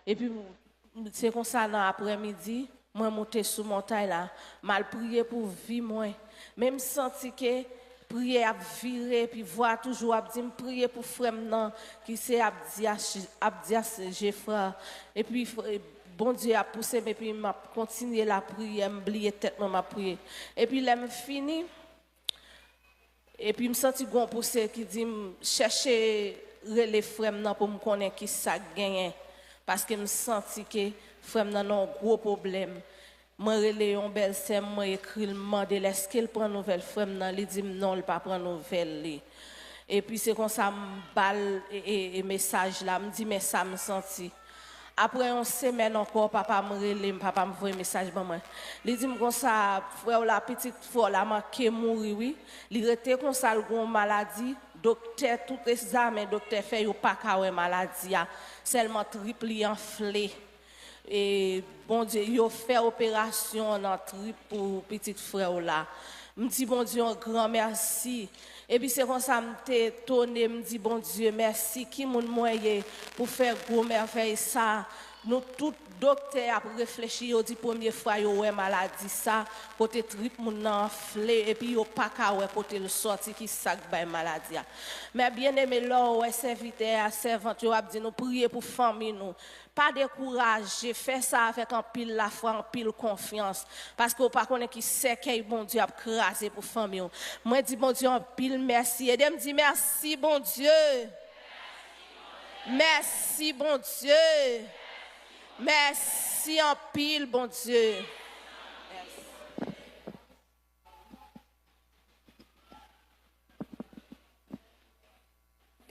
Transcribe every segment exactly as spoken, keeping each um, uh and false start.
Epi, m- se konsa nan aprèmidi, mwen moute sou montay la, m al priye pou vi mwen. Men m santi ke priyè ap vire, epi vwa toujou ap di m, "Priye pou frè m nan, ki se Abdias, Abdias Jefra." Epi, f- Bondye ap pouse m, epi m ap kontinye lapriyè, m bliye tèt mwen, m ap priye. Epi lè m fini, epi m santi gon pouse ki di m, "Chèche rele frè m nan pou m konnen ki sa k genyen." Paske m santi ke frè m nan nan yon gwo pwoblèm. Mwen rele yon bèlsè m, mwen ekri l, m mande l èske l pran nouvèl frè m nan, li di m non, l pa pran nouvèl li. Epi se konsa m ba l e, e, e mesaj la, m di men sa m santi. Apre yon semèn ankò, papa m rele m, papa m voye mesaj ban mwen. Li di m konsa, "Frè w la, pitit frè w la manke mouri wi." Li rete konsa, l gen yon maladi, doktè, tout egzamen doktè fè, yo pa ka wè maladi a. Sèlman trip li anfle. E Bondye, yo fè operasyon nan trip pou pitit frè w la. M di Bondye yon gran mèsi. Epi se konsa m te etone, m di Bondye mèsi, ki moun mwen ye pou fè gwo mèvèy sa? Nou tout doktè ap reflechi, yo di premye fwa yo wè maladi sa, kote trip moun nan anfle, epi yo pa ka wè kote l sòti, ki sa k bay maladi a. Men byeneme, lè w wè sèvitè a, sèvant yo ap di nou priye pou fanmi nou, pa dekouraje, fè sa avèk anpil lafwa, anpil konfyans, paske w pa konnen ki sèkèy Bondye ap kraze pou fanmi w. Mwen di Bondye anpil mèsi. Ede m di mèsi, Bondye. Mèsi, Bondye. Mèsi anpil, Bondye.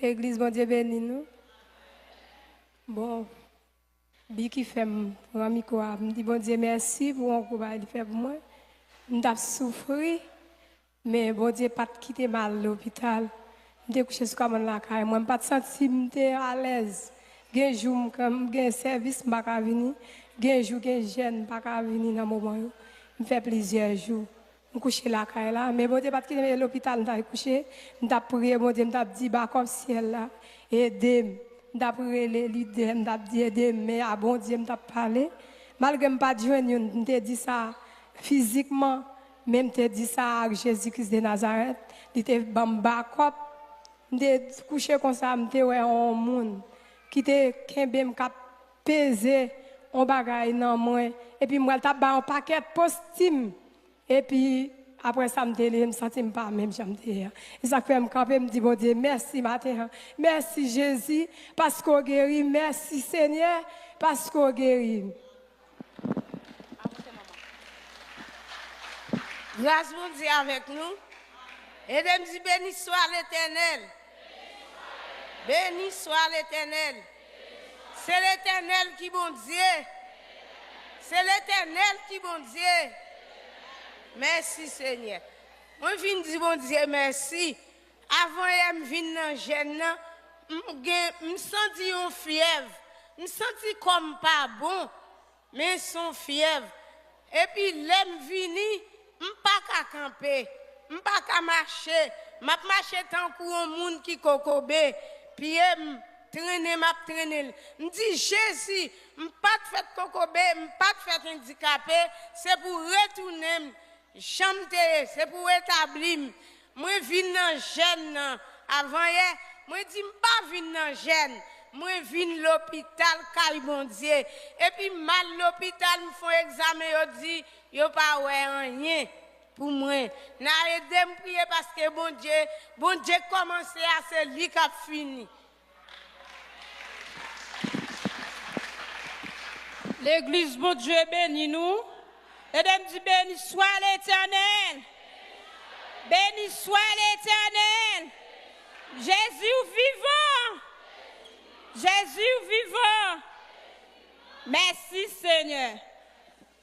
Legliz, Bondye beni nou. Bon, bi ki fè m pran mikwo a, m di Bondye mèsi pou yon gwo bagay li fè pou mwen. M t ap soufri, men Bondye pa t kite m al lopital. M te kouche sou kòmand lakay mwen, m pa t santi m te alèz. Gen jou m, m gen sèvis, m pa ka vini. Gen jou, gen jèn, m pa ka vini nan moman yo. M fè plizyè jou. M kouche lakay la, men Bondye pa t kite m lopital, m t al kouche, m t ap priye Bondye, m t ap di, "Bakòp syèl la, ede m." M t ap rele lidè, m t ap di, "Ede m," men a Bondye m t ap pale. Malgre m pa t jwenn youn, m te di sa fizikman, men m te di sa ak Jezi Kris de Nazarèt, li te ban m bakòp. M te kouche konsa, m te wè yon moun ki te kenbe m, k ap peze yon bagay nan mwen, epi m wè l t ap bay yon pakèt postim. Epi, apre sa, m te leve, m santi m pa menm jan m te ye a. E sa k fè m kanpe, m di Bondye, "Mèsi maten an. Mèsi, Jezi, paske w geri. Mèsi, Senyè, paske w geri." Gras Bondye avèk nou. Ede m di, "Beni swa Letènèl." Beni swa Letènèl. Se Letènèl ki Bondye. Se Letènèl ki Bondye. Mèsi, Senyè. Mwen vin di Bondye mèsi. Avan yè m vin nan jèn nan, m gen, m santi yon fyèv. M santi kò m pa bon. Men se yon fyèv. Epi lè m vini, m pa ka kanpe. M pa ka mache. M ap mache tankou yon moun ki kokobe. Pye m trennen, m ap trennen l. M di, "Jezi, m pa t fèt kokobe, m pa t fèt andikape. Se pou retounen m jan m te ye. Se pou w retabli m." Mwen vin nan jèn nan. Avan yè, mwen di m pa vin nan jèn. Mwen vin lopital kay Bondye. Epi m al lopital, m fè yon egzamen, yo di yo pa wè anyen pou mwen. N a ede m priye paske Bondye, Bondye k kòmanse a, se li k ap fini. Legliz, Bondye beni nou. Ede m di, "Beni swa Letènèl." Beni swa Letènèl. Jezi, ou vivan. Jezi, ou vivan. Mèsi, Senyè.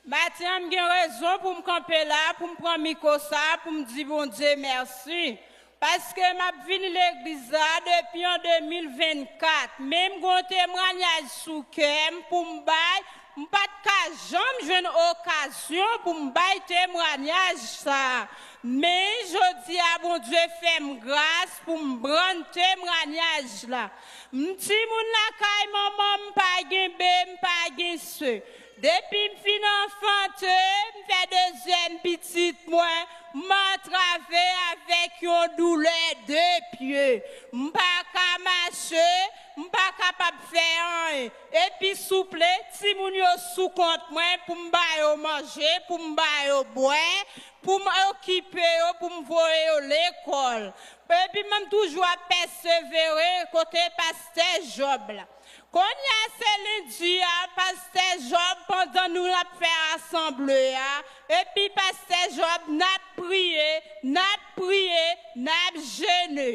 Maten an, m gen rezon pou m kanpe la, pou m pran mikwo sa, pou m di Bondye mèsi. Paske m ap vin legliz la depi an de mil vennkat, men m gen yon temwayaj sou kè m pou m bay, m pa t ka janm jwenn okazyon pou m bay temwayaj sa a. Men jodi a, Bondye fè m gras pou m rann temwayaj la. M timoun lakay manman m, m pa gen be, m pa gen se. Depi m fin anfante, m fè dezyèm pitit mwen, m antrave avèk yon doulè de pye. M pa ka mache, m pa kapab fè anyen. Epi souple, timoun yo sou kont mwen pou m ba yo manje, pou m ba yo bwè, pou m okipe yo, pou m voye yo lekòl. Epi m toujou ap pèsevere kote pastè Jòb la. Kounye a se lendi a, pastè Jòb, pandan nou ap fè asanble a, epi pastè Jòb, n ap priye, n ap priye, n ap jene.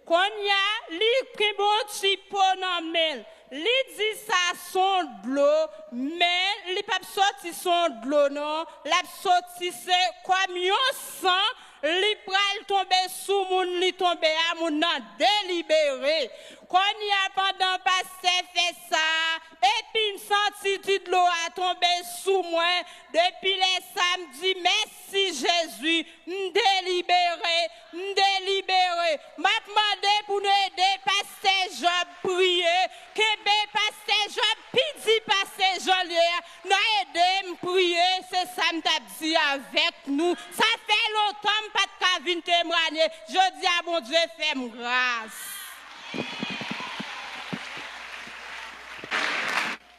Kounye a, li kenbe yon ti po nan men l. Li di sa se yon dlo, men li p ap soti se yon dlo non. L ap soti se kòm yon san, li pral tonbe sou moun li tonbe a, moun nan delibere. Kounye a, pandan pastè fè sa, epi m santi ti dlo a tonbe sou mwen, depi lè sa m di mèsi Jezi, m delibere, m delibere. M ap mande pou nou ede pastè Jòb priye, kenbe pastè Jòb pi di pase jan l ye a. N a ede m priye, se sa m t ap di avèk nou. Sa fè lontan m pa t ka vin temwanye. Jodi a, Bondye fè m gras.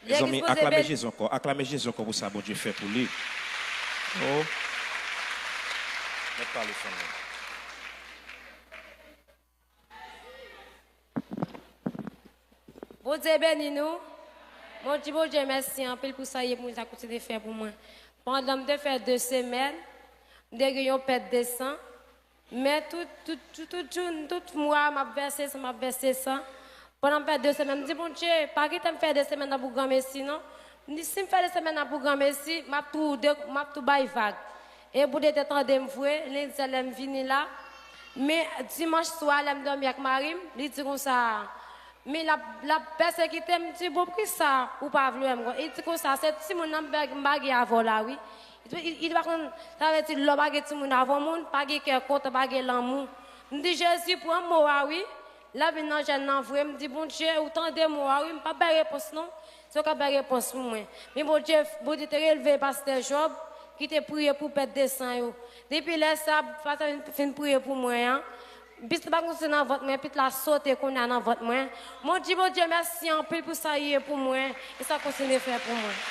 Mezanmi, aklame Jezi ankò. Aklame Jezi ankò pou sa Bondye fè pou li. Oh. Mèt pale, fanmi. Bondye beni nou. Mwen di Bondye mèsi anpil pou sa l ye pou mwen, sa l kontinye fè pou mwen. Pandan m te fè de semèn, m te gen yon pèt de san. Men tout, tout, tout, tout jou, tout mwa, m ap vèse san, m ap vèse san. Pandan m fè de semèn, m di, Bondye, pa kite m fè de semèn nan pou granmesi, non. M di, si m fè de semèn nan pou granmesi, m ap tou de, m ap tou bay vag. E Bondye te tande m vre, lendi a lè m vini la. Men dimanch swa, lè m dòmi ak mari m, li di konsa, men l ap, l ap pèsekite m, m di, bon, poukisa ou pa vle wè m konsa? Li di konsa, se timoun nan m pa, m pa gen avè w la, wi. Li, li, li pa konn, sa vle di, lè w pa gen timoun avè yon moun, pa gen kè kontan, pa gen lanmou. M di, Jezi, pran mo a, wi. L ap vin nan jèn nan vre, m di, Bondye, ou tande mo a, wi, m p ap bay repons, non. Se w k ap bay repons pou mwen. Men Bondye, Bondye te relve pastè Jòb, ki te priye pou pèt de san yo. Depi lè sa, pastè fin, fin priye pou mwen an, pitit la pa konn soti nan vant mwen, pitit la sote kounye a nan vant mwen. Mwen di Bondye mèsi anpil pou sa l ye pou mwen, e sa l kontinye fè pou mwen.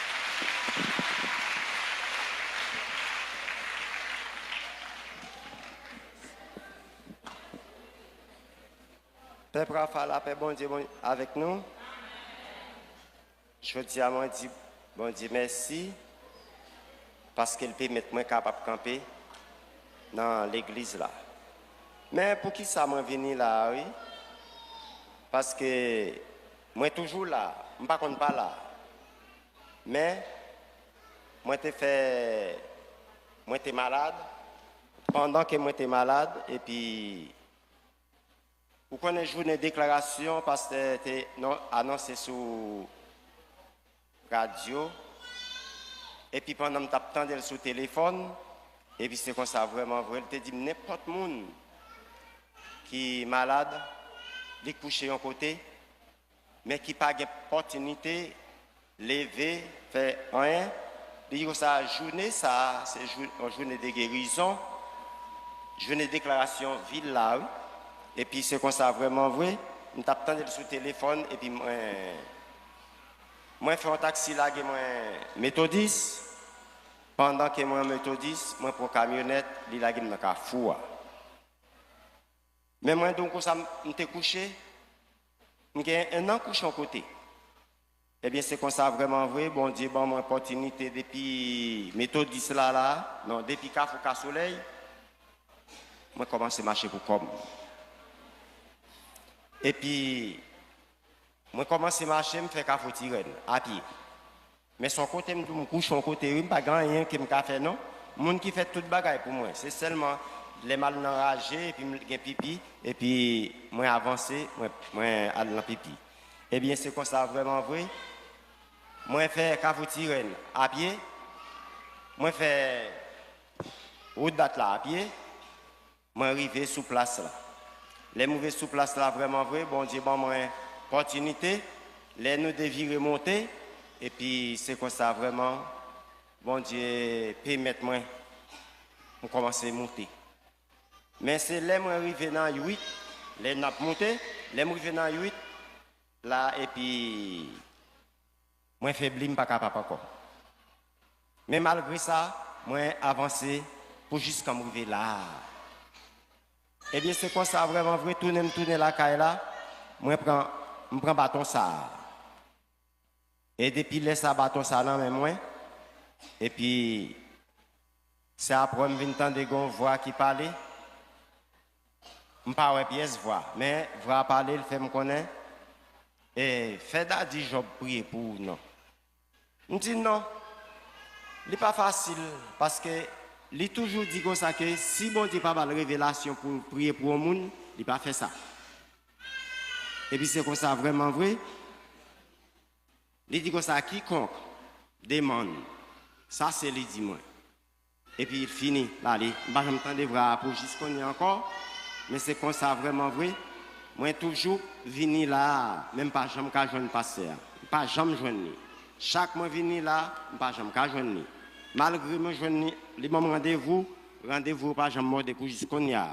Pèp Rafa, lapè Bondye, Bondye avèk nou. Jodi a, mwen di Bondye mèsi paske l pèmèt mwen kapab kanpe nan legliz la. Men poukisa mwen vini la a, wi? Paske mwen toujou la, m pa konn pa la. Men mwen te fè, mwen te malad. Pandan ke mwen te malad, epi ou konnen jounen deklarasyon, pastè te non, anonse sou radyo. Epi pandan m t ap tande l sou telefòn, epi se konsa vrèman vre, l te di m nenpòt moun ki malad, li kouche yon kote, men ki pa gen pòtinite leve, fè anyen. Li di konsa, jounen sa a, se jou, yon jounen de gerizon, jounen deklarasyon vil la, wi. Epi se konsa vrèman vre, m t ap tande l sou telefòn, epi mwen, mwen fè yon taksi lage mwen Metodis. Pandan ke mwen Metodis, mwen pran kamyonèt, li lage m nan Kafou a. Men mwen di w konsa, m, m te kouche, m gen en an kouche yon kote. Ebyen, se konsa vrèman vre, Bondye ban mwen opòtinite depi Metodis la, la, non, depi Kafou Kasolèy, mwen kòmanse mache pou kò m. Epi, mwen kòmanse mache, m fè Kafou Tirèn, a pye. Men se yon kote m di w m kouche yon kote, wi, m pa gen anyen ke m ka fè, non. Moun ki fè tout bagay pou mwen, se sèlman Lè m al nan raje, epi m gen pipi, epi mwen avanse, mwen, mwen al nan pipi. Ebyen, se konsa vrèman vre. Mwen fè Kafou Tirèn apye, mwen fè wout dat la apye, mwen rive sou plas la. Lè m rive sou plas la, vrèman vre, Bondye ban mwen opòtinite. Lè nou de vire monte, epi se konsa vrèman, Bondye pèmèt mwen, m kòmanse moute. Men se lè mwen rive nan uit, lè n ap moute, lè m rive nan uit la, epi mwen febli, m pa kapab ankò. Men malgre sa, mwen avanse pou jiskan m rive la a. Ebyen, se konsa vrèman vre, tounen m tounen lakay la, mwen pran, m pran baton sa a. E depi lè sa, baton sa nan men mwen, epi se apre m vin tande gen yon vwa ki pale. M pa wè pyès vwa, men vwa a pale, l fè m konnen, e, fè Dadi Jòb priye pou ou non. M di non, li pa fasil, paske li toujou di konsa ke si Bondye pa ba l revelasyon pou l priye pou yon moun, li pa fè sa. Epi se konsa vrèman vre, li di konsa, kikonk demann, sa se li di mwen. Epi fini, l ale. M pa janm tande vwa a pou jis kounye a ankò, men se konsa vrèman vre. Mwen toujou vini la a, men m pa janm ka jwenn pastè a. M pa janm jwenn li. Chak mwen vini la, m pa janm ka jwenn li. Malgre mwen jwenn li, li ban m randevou, randevou yo pa janm mòde pou jis kounye a.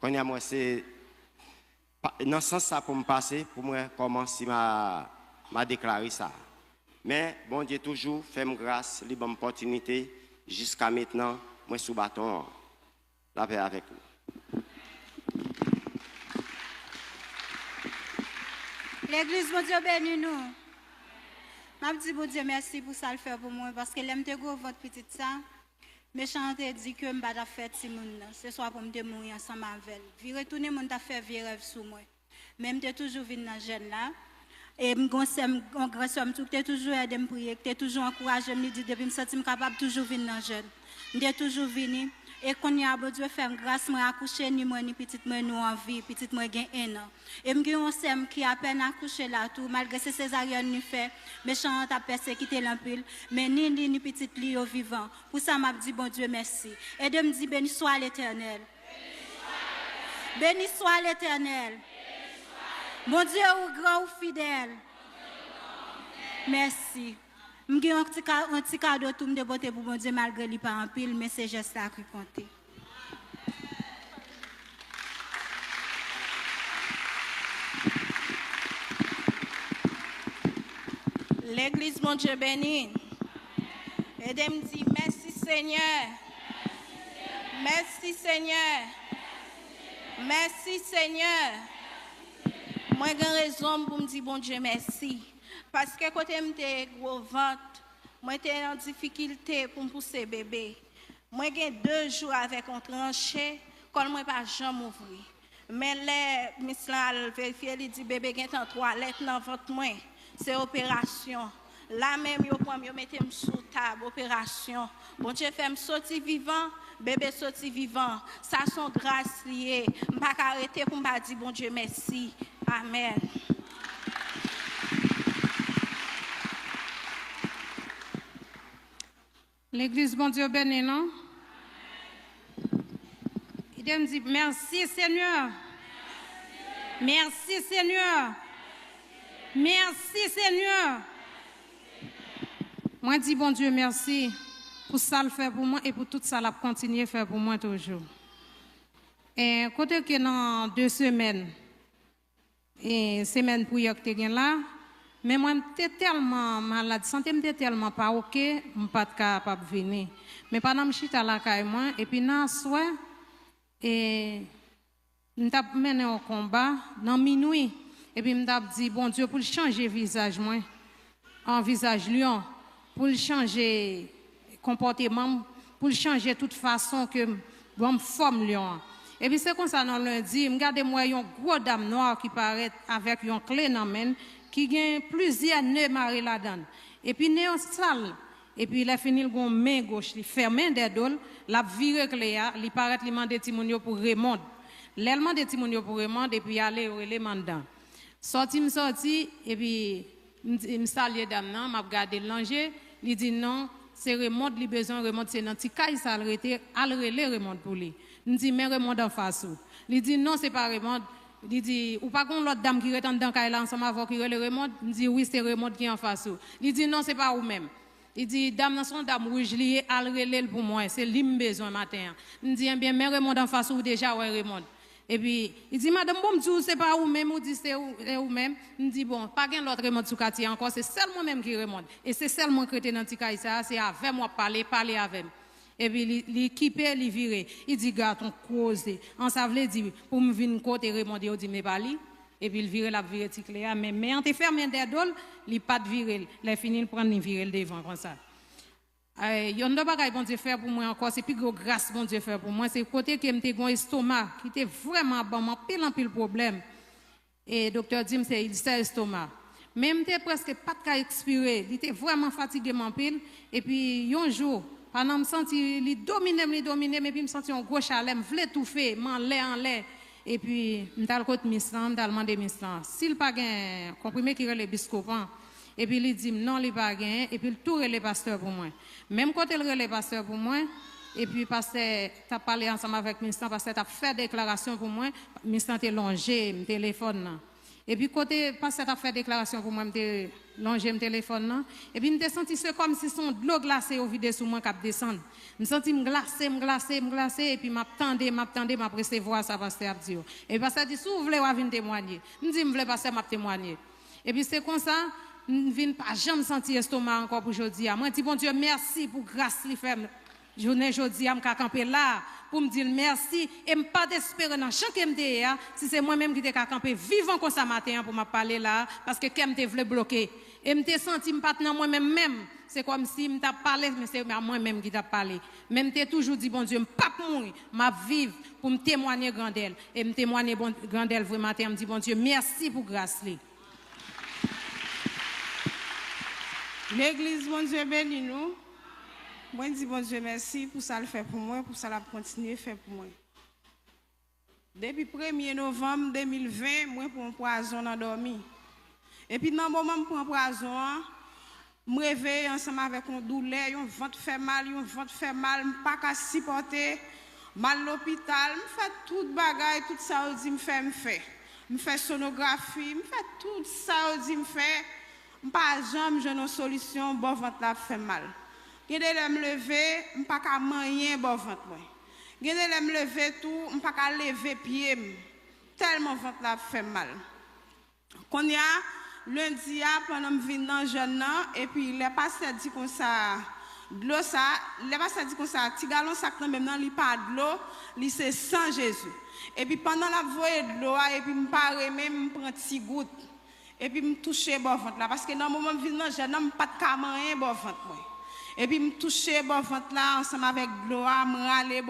Kounye a, mwen se pa, nan sans sa pou m pase, pou mwen kòman si m a, m a deklare sa. Men, Bondye toujou fè m gras, li ban m opòtinite, jiska mentnan, mwen sou baton an. Lapè avèk nou. Legliz, Bondye beni nou. M ap di Bondye mèsi pou sa l fè pou mwen, paske lè m te gwo vant pitit sa, mechan an te di ke m pa t ap fè timoun nan. Se swa pou m te mouri ansanm avè l. Vire tounen, moun t ap fè vye rèv sou mwen. Men m te toujou vin nan jèn la. E m gon sè m, gon gran sè m tou, ki te toujou ede m priye, ki te toujou ankouraje m, li di, depi m santi m kapab, toujou vin nan jèn. M te toujou vini. E kounye a, Bondye fè m gras, mwen akouche, ni mwen, ni pitit mwen, nou an vi. Pitit mwen gen en an. E m gen yon sè m ki apèn akouche la tou, malgre se sezaryèn li fè, mechan an t ap pèsekite l anpil, men ni li, ni pitit li yo vivan. Pou sa, m ap di Bondye mèsi. Ede m di, Béni soit l'Éternel. Béni soit l'Éternel. Bondye ou gran, ou fidèl. Mèsi. M gen yon ti ka-, yon ti kado tou m te pote pou Bondye, malgre li pa anpil, men se jès la ki konte. Legliz, Bondye beni. Ede m di, mèsi, Senyè. Mèsi, Senyè. Mèsi, Senyè. Mwen gen rezon m pou m di Bondye mèsi. Paske kote m te gwo vant, mwen te nan difikilte pou m pouse bebe. Mwen gen de jou avèk yon tranche, kòl mwen pa janm ouvri. Men lè mis lan al verifye, li di bebe gentan twa lèt nan vant mwen. Se operasyon. La menm yo pran m, yo mete m sou tab operasyon. Bondye fè m soti vivan, bebe soti vivan. Sa se yon gras li ye. M pa ka rete pou m pa di Bondye mèsi. Amèn. Legliz, Bondye beni nou. Ede m di, mèsi, Senyè. Mèsi, Senyè. Mèsi, Senyè. Mwen di Bondye mèsi pou sa l fè pou mwen e pou tout sa l ap kontinye fè pou mwen toujou. E kote ke nan de semèn, e, semèn priyè k te gen la, men mwen m te tèlman malad, sante m te tèlman pa oke, m pa t kapab vini. Men pandan m chita lakay mwen, epi nan aswè, e, m t ap mennen yon konba nan minwi, epi m t ap di Bondye pou l chanje vizaj mwen an vizaj lyon, pou l chanje konpòteman m, pou l chanje tout fason ke m, ban m fòm lyon an. Epi se konsa nan lendi, m gade m wè yon gwo dam nwa ki parèt avèk yon kle nan men l, ki gen plizyè ne mare ladan l. Epi ne yo sal, Epi lè fini, l gen yon men goch, li fèmen dèyè do l, l ap vire kle a, li parèt, li mande timoun yo pou remonn. Lè l mande timoun yo pou remonn, epi ale yo rele m anndan. Sòti m sòti, epi m di, m salye dam nan, m ap gade l nan je, li di non, se remonn li bezwen, remonn se nan ti kay sa l rete, al rele remonn pou li. M di, men remonn anfas ou. Li di non, se pa remonn. Li di, ou pa gen yon lòt dam ki ret anndan kay la ansanm avè w ki rele remonn? M di, wi, se remonn ki anfas ou. Li di, non, se pa ou menm. Li di, dam nan se yon dam wouj li ye, al rele l pou mwen, se li m bezwen maten an. M di, enben, men remonn anfas ou, ou deja wè remonn. Epi, li di, madanm, bon, m di w, se pa ou menm, ou di se ou, se ou menm. M di, bon, pa gen lòt remonn sou katye ankò, se sèl mwen menm ki remonn. E se sèl mwen k rete nan ti kay sa a, se avè m w ap pale, pale avè m. Epi li, li kipe, li vire. Li di, gaton koze. An sa vle di, pou m vin kote remonn yo di m e pa li. Epi l vire, l ap vire ti kle a, men men an te fèmen dèyè do l, li pa t vire l. Lè fini, l pran l, li vire l devan konsa. Eh, yon lòt bagay Bondye fè pou mwen ankò, se pi gwo gras Bondye fè pou mwen, se kote ke m te gen yon estoma ki te vrèman ap ban m anpil, anpil pwoblèm. E doktè di m se ilsè estoma. Men m te prèske pa t ka ekspire, li te vrèman fatige m anpil. Epi yon jou, pandan m santi li domine m, li domine m, epi m santi yon gwo chalè, m vle toufe, m anlè, anlè. Epi m t al kot mis lan, m t al mande mis lan si l pa gen konprime ki rele Buscopan. Epi li di m non, li pa genyen, epi l tou rele pastè pou mwen. Menm kote l rele pastè pou mwen, epi pastè t ap pale ansanm avèk mis lan, pastè t ap fè deklarasyon pou mwen, mis lan te lonje m telefòn nan. Epi kote pastè t ap fè deklarasyon pou mwen, m te lonje m telefòn nan, epi m te santi se kòmsi se yon dlo glase yo vide sou mwen k ap desann. M santi m glase, m glase, m glase, epi m ap tande, m ap tande, m ap resevwa sa pastè ap di yo. Epi pastè di, si w vle, w a vin temwanye. M di, m vle, pastè, m ap temwanye. Epi se konsa, m vin pa janm santi estoma ankò pou jodi a. Mwen di Bondye mèsi pou gras li fè m. Jounen jodi a, m ka kanpe la pou m di l mèsi. E m pa t espere nan jan ke m te ye a, si se mwen menm ki te ka kanpe vivan konsa maten an pou m ap pale la, paske kè m te vle bloke. E m te santi m pa t nan mwen menm menm. Se kòmsi m t ap pale, men se mwen menm ki t ap pale. Men m te toujou di Bondye, m p ap mouri, m ap viv pou m temwanye grandè l. E m temwanye Bon-, grandè l vre maten an, m di Bondye mèsi pou gras li. Legliz, Bondye beni nou. Mwen di Bondye mèsi pou sa l fè pou mwen, pou sa l ap kontinye fè pou mwen. Depi premye novanm de mil ven, mwen pran pwazon nan dòmi. Epi nan moman m pran pwazon an, m reveye ansanm avèk yon doulè, yon vant fè mal, yon vant fè mal, m pa ka sipòte. M al lopital, m fè tout bagay, tout sa yo di m fè, m fè. M fè sonografi, m fè tout sa yo di m fè. M pa janm jwenn yon solisyon, bò vant la ap fè m mal. Gen de lè m leve, m pa ka manyen bò vant mwen. Gen de lè m leve tou, m pa ka leve pye m. Tèlman vant la ap fè m mal. Kounye a, lendi a, pandan m vin nan jèn nan, epi lè pastè di konsa, dlo sa, lè pastè di konsa, ti galon sa k nan men m nan, li pa dlo, li se san Jezi. Epi pandan l ap voye dlo a, epi m pare men m, m pran ti gout. Epi m touche bò vant la, paske nan moman m vin nan jèn nan, m pa t ka manyen bò vant mwen. Epi m touche bò vant la ansanm avèk dlo a, m rale